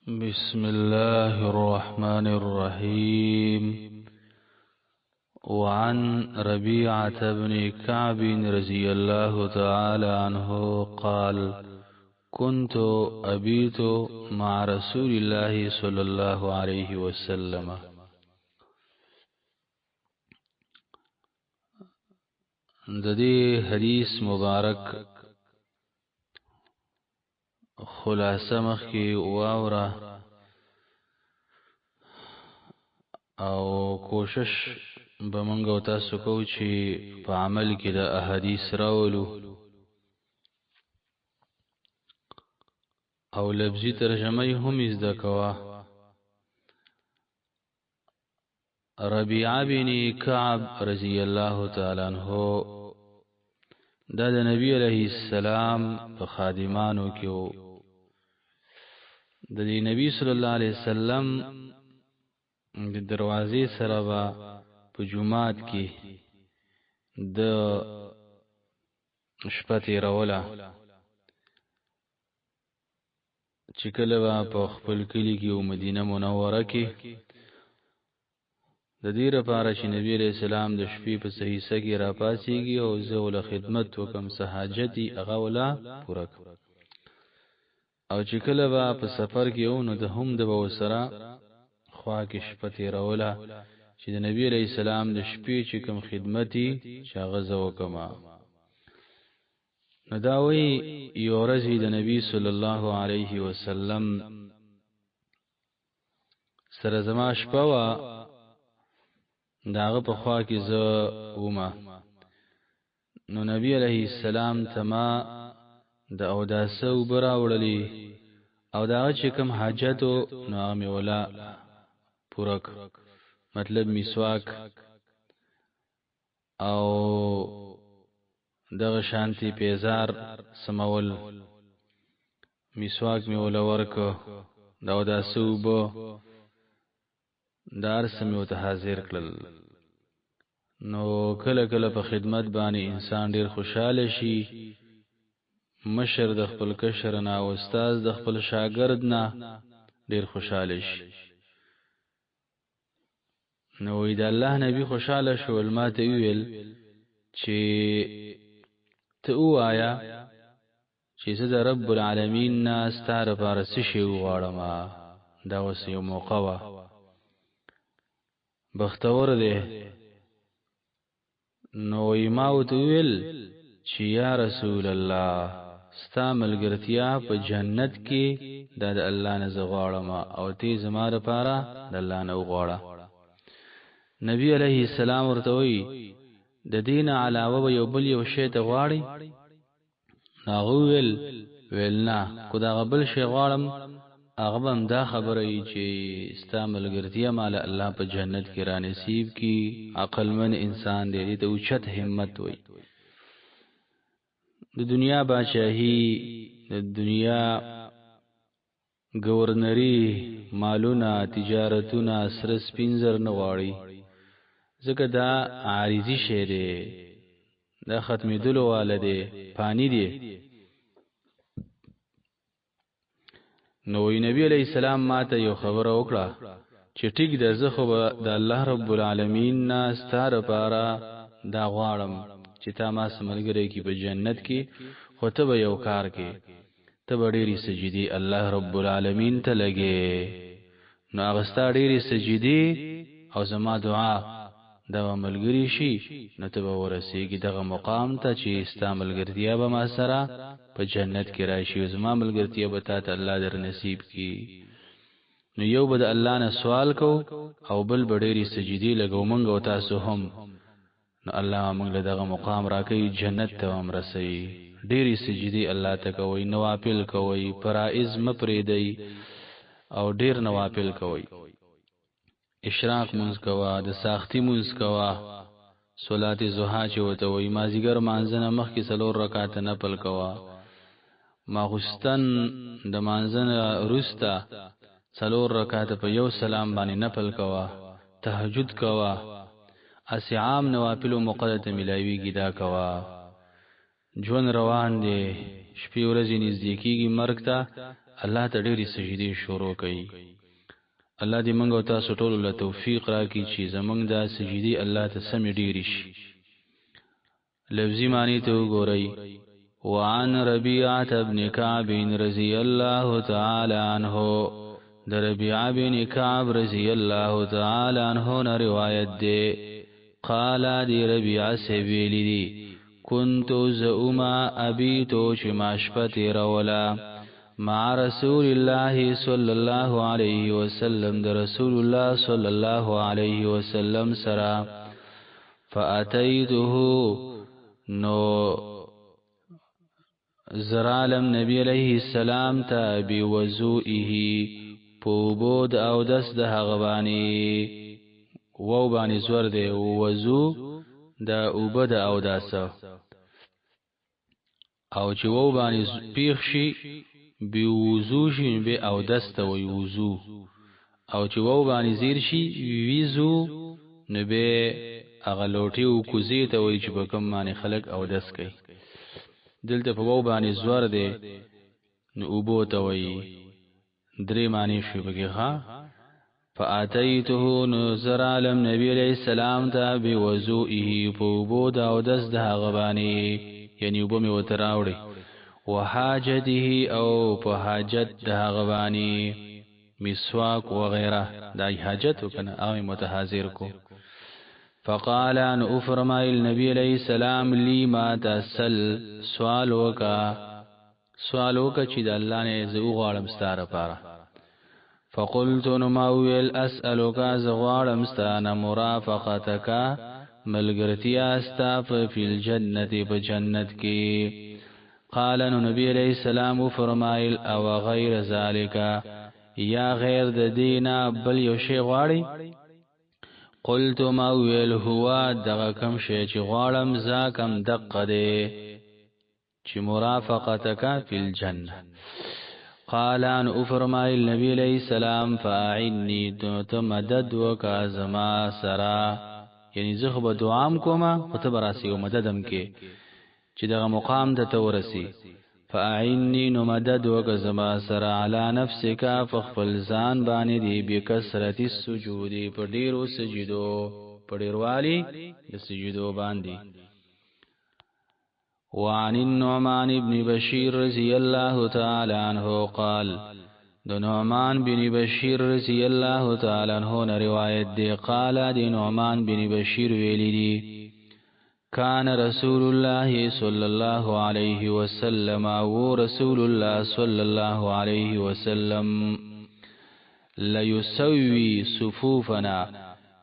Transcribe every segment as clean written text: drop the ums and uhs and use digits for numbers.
بسم الله الرحمن الرحيم. وعن ربيعة بن كعب رضي الله تعالى عنه قال: كنت أبيت مع رسول الله صلى الله عليه وسلم. د دې حدیث مبارک خلاصه مخکې واوره او کوشش به مونږ او تاسو کوو چې په عمل کې د احادیث راولو او لفظي ترجمه یې هم زده کوه. ربیعه بن کعب رضی الله تعالی عنہ دا د نبی علیه السلام په خادمانو کې وو. د دې نبی صلی الله علیه وسلم د دروازې سره به په جومات کې د شپه تېروله، چې کله به په خپل کلي کې او مدینه منوره کې، د دې لپاره چې نبی علیه السلام د شپې په صحیح کې راپاڅېږي او زه وله خدمت وکم، څه حاجت یې هغه وله پوره کړم. او چې کله به په سفر کې و، نو د هم د به ورسره خوا کې شپه تېروله چې د نبی علیه السلام د شپې چې کوم خدمت یې چې هغه زه وکړم. نو دا وایي یو ورځ د نبی صلی الله علیه وسلم سره زما شپه وه، د هغه په خوا کې زه ومه. نو نبی علیه السلام ته ما د اوداسه اوبه راوړلې او د هغه چې کوم حاجت و نو هغه مې ولا پوره کړ، مطلب مسواک او دغه شانتی پیزار سمول، مسواک مې وله ورکړ، د اوداسه اوبه دا هر څه مې ورته حاضر کړل. نو کله کله په خدمت باندې انسان ډیر خوشاله شي، مشر د خپل کشر نه او استاد د خپل شاګرد نه ډیر خوشاله شي. نو وی د الله نبی خوشاله شول، ما ته ویل چې ته ووايه چې زه د رب العالمین نه ستا لپاره څه شی وغواړم. دا اوس یو موقع وه، بختور دی. نو ما ورته وویل چې یا رسول الله، ستا ملګرتیا په جنت کې دا د الله نه زه غواړم او ته زما لپاره د الله نه وغواړه. نبی علیه السلام ورته وایي د دین علاوه به یو بل یو شی ته غواړي؟ هغه وویل ویل نه، کو دا بل شی غواړم هغه به هم دا خبره وي چې ستا ملګرتیا ماله الله په جنت کې را نصیب کړي. عقلمن انسان دی، دې ته اوچت همت وایي. د دنیا بادشاهي، د دنیا ګورنري، مالونه، تجارتونه، سره سپین زر نه غواړي، ځکه دا عارضي شی دی، دا ختمېدلو واله دی، فاني دی. نو وی نبی علیه السلام ما ته یو خبره وکړه چې ټیک ده، زه خو به د الله رب العالمین نه ستا لپاره دا غواړم چې تا ما سره ملګری کړي په جنت کې، خو ته به یو کار کې، ته به ډېرې سجدې الله رب العالمین ته لګې. نو هغه ستا ډېرې سجدې او زما دعا دا به ملګري شي، نو ته به ورسېږي دغه مقام ته چې ستا ملګرتیا به ما سره په جنت کې راشي او زما ملګرتیا به تا ته الله در نصیب کړي. نو یو به د الله نه سوال کو او بل به ډېرې سجدې لګو مونږ او تاسو هم، نو الله موږ له دغه مقام راکوي، جنت ته هم رسوي. ډېرې سجدې الله ته کوئ، نوافل کوئ، فرائض مه پرېږدئ او ډېر نوافل کوئ. اشراق مونځ کوه، د ساختي مونځ کوه، صلات ضحا چې ورته وایي، مازیګر مانځه نه مخکې څلور رکعته نفل کوه، ماخوستن د مانځه نه وروسته څلور رکعته په یو سلام باندې نفل کوه، تهجد کوه، هسې عام نوافلو موقع درته ملاویږي دا کوه. ژوند روان دی، شپې ورځې نږدې کیږي مرګ ته. الله ته ډېرې سجدې شروع کړئ. الله دې موږ او تاسو ټولو له توفیق راکړي چې زموږ دا سجدې الله ته سمې ډېرې شي. لفظي معنی ته وګورئ. وعن ربيعة بن كعب رضي الله تعالى عنه، د ربيعة بن كعب رضي الله تعالى عنه نه روایت دی، قال دی ربيعة سی ویلی دی، كنت زعما ابيتو چې ما شپه تېروله مع رسول الله صلی الله علیه وسلم، د رسول الله صلی الله علیه وسلم سره، فأتيته نو زرالم نبی علیه السلام ته بوضوئه په اوبو د اودس د هغه باندې، وو باندې زور دی، وضو د اوبه د اوداسه، او چې وو باندې پیښ شي بوضو شي به اودس ته وي وضو، او چې وو باندې زیر شي ویزو نو به هغه لوټي او کوزې ته وایي چې په کوم باندې خلک اودس کوي. دلته په وو باندې زور دی نو اوبو ته وایي. درې معنی شوې پکې. ښه، فآتیته نو زه رالم نبی علیه السلام ته بوضوئه په اوبو د اودس د هغه باندې، یعنی اوبه مې ورته راوړې، وحاجته او په حاجت د هغه باندې، مسواک وغیره دا حاجت وکنه هغه متحاضر کو. فقال ان افرمایل نبی علیہ السلام لی ما تسل، سوال وکا، سوال وکا چې د الله نه زه وغواړم ستا لپاره. فقلت نو ما ویل اسألک زه غواړم ستا نه مرافقتک ملګرتیا ستا په الجنت په جنت کې. قال نو نبی علیہ السلام فرمایل او غیر ذالک، یا غیر د دینا بل یو شی غواړي؟ قلت ما ویل هو دغه کم شی چې غواړم ذا کم دقه دی چې مرافقتک فی الجنه. قال ان افرمایل نبی علیہ السلام فاعنی ته مدد وکا زما سرا، یعنی زه خو به دعام کومه خو ته به راسي او مددم کې چې دغه مقام ته ته ورسي. فاعنی نو مدد وکه زما سره علی نفسک فخپل ځان باندې دی بکثرت السجود په ډیرو سجدو، په ډیروالي د سجدو باندې. وعن النعمان بن بشير رضي الله تعالى عنه قال، د نعمان بن بشیر رضی الله تعالی عنہ نه روایت دی، قال د نعمان بن بشیر ویلی دی، کان رسول الله صلی الله علیه وسلم و رسول الله صلی الله علیه وسلم لیسوی صفوفنا،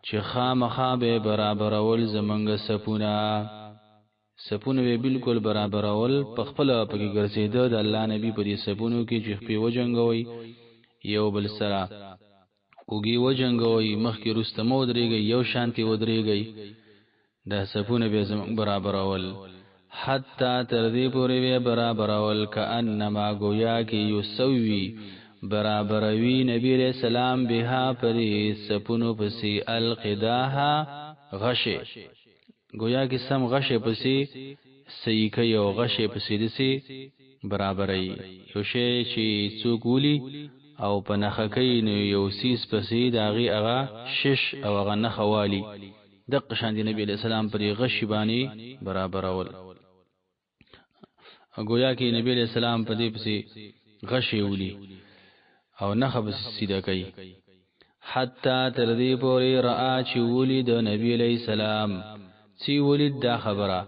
چې خامخا به برابرول زمونږ صفونه، سپونه به بالکل برابرول، په خپل پکې ګرځېده د الله نبی په دې سپونو کې چې خپې وجنګوي یو بل سره، اوږې وجنګوي، مخکې وروسته مه ودرېږئ، یو شانتې ودرېږئ، دا سپونه به زموږ برابرول، حتی تر دې پورې به برابرول کأنما ګویا کې یسوي برابروي نبی علیہ السلام بها پرې سپونو پسې القداها غشې، ګویا کې سم غشې پسې صحیح کوي او غشې پسې دسې برابروي. یو شی چې څوک ولي او په نښه کوي نو یو څیز پسې د هغې هغه شش او هغه نښه والي، دقه شان دی نبی علیہ السلام پرې غشي باندې برابرول، ګویا کې نبی علیہ السلام په دې پسې غشې ولي او نښه پسې سیده کوي. حتی تر دې پورې رآ چې ولید نبی علیہ السلام، چې ولید دا خبره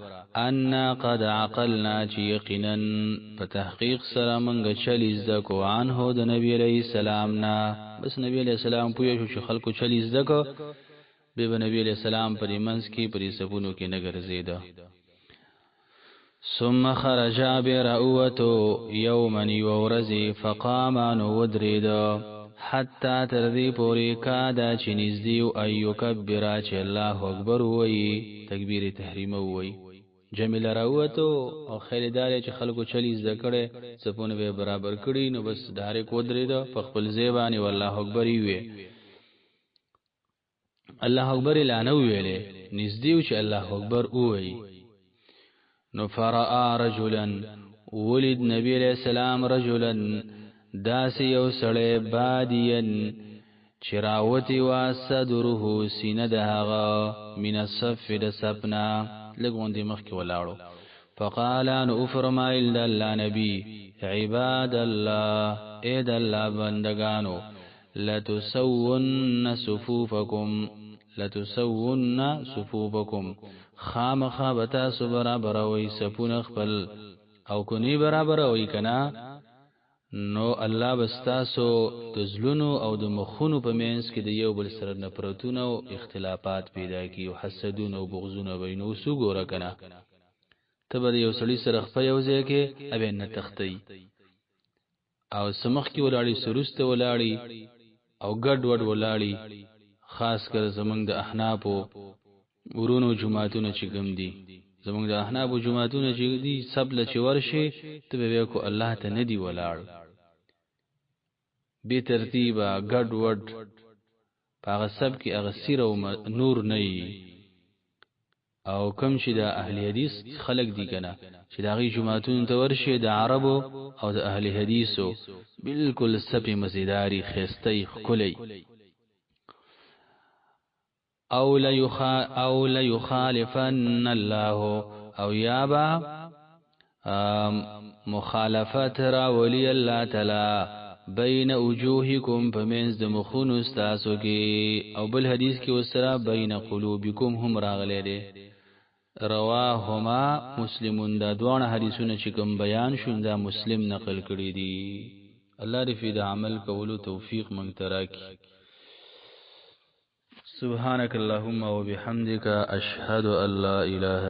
ان قد عقلنا چې یقینا په تحقیق سره مونږ چلی زده کو عنه د نبی علیہ السلام نه. بس نبی علیہ السلام پوه شو چې خلکو چلی زده کو، به نبی علیہ السلام پر منځ کې پر صفونو کې نه ګرځېده. ثم خرج برأوتو یوما یوه ورځې فقام نو ودرېده حتی تر دې پورې کاده چې نږدې و ان یکبره چې الله اکبر ووایي، تکبیر تحریمه ووایي. جمیله راووتو او خیر دا دی چې خلکو چلی زده کړی، صفونه به یې برابر کړي، نو بس ډایرک ودرېده په خپل ځای باندې والله اکبر یې وویل. الله اکبر لا نه ویلې، نږدې و چې الله اکبر ووایي. نو فرآ رجلا ولد نبی علیہ السلام رجلا داسې یو سړی بادین چې راوتی وه صدره سینه د هغه من الصف د صف نه لږ غوندې مخکې ولاړو. فقال نو وفرمایل د الله نبی عباد الله ای د الله بندگانو لتسون صفوفکم لتسون صفوفکم خامخا به تاسو برابروئ صفونه خپل او که نه برابروئ که نه نو الله به ستاسو د زړونو او د مخونو په منځ کې د یو بل سره نفرتونه او اختلافات پیدا کړي او حسدونه او بغضونه به وي. نو اوس وګوره که نه ته به د یو سړي سره خپه یو ځای کې او نه تښتئ او څه مخکې ولاړي څه وروسته ولاړي او ګډ وډ ولاړي. خاص کر زمونږ د احنافو ورونو جوماتونه چې کوم دي، زمونږ د احنافو جوماتونه چې دي، سب له چې ورشي ته به وایې کو الله ته نه دي ولاړ، بې ترتیبه ګډ وډ په هغه سب کې هغه سیر او نور نه وي. او کوم چې د اهل حدیث خلک دي کنه چې د هغې جوماتونو ته ورشي د عربو او د اهل حدیثو بالکل سپې مزیداري ښایسته ښکلی. او ليخا او ليخالفن الله او یا با مخالفت راولي الله تعالی بین وجوهکم په منځ د مخونو ستاسو کې. او بل حدیث کې وسره بین قلوبکم هم راغلی دی. رواهما مسلمون. دا دواړه حدیثونه چې کوم بیان شو دا مسلم نقل کړی دي. الله دې فی د عمل کولو توفیق مونږ ته راکړي. سبحانك اللهم وبحمدك أشهد أن لا إله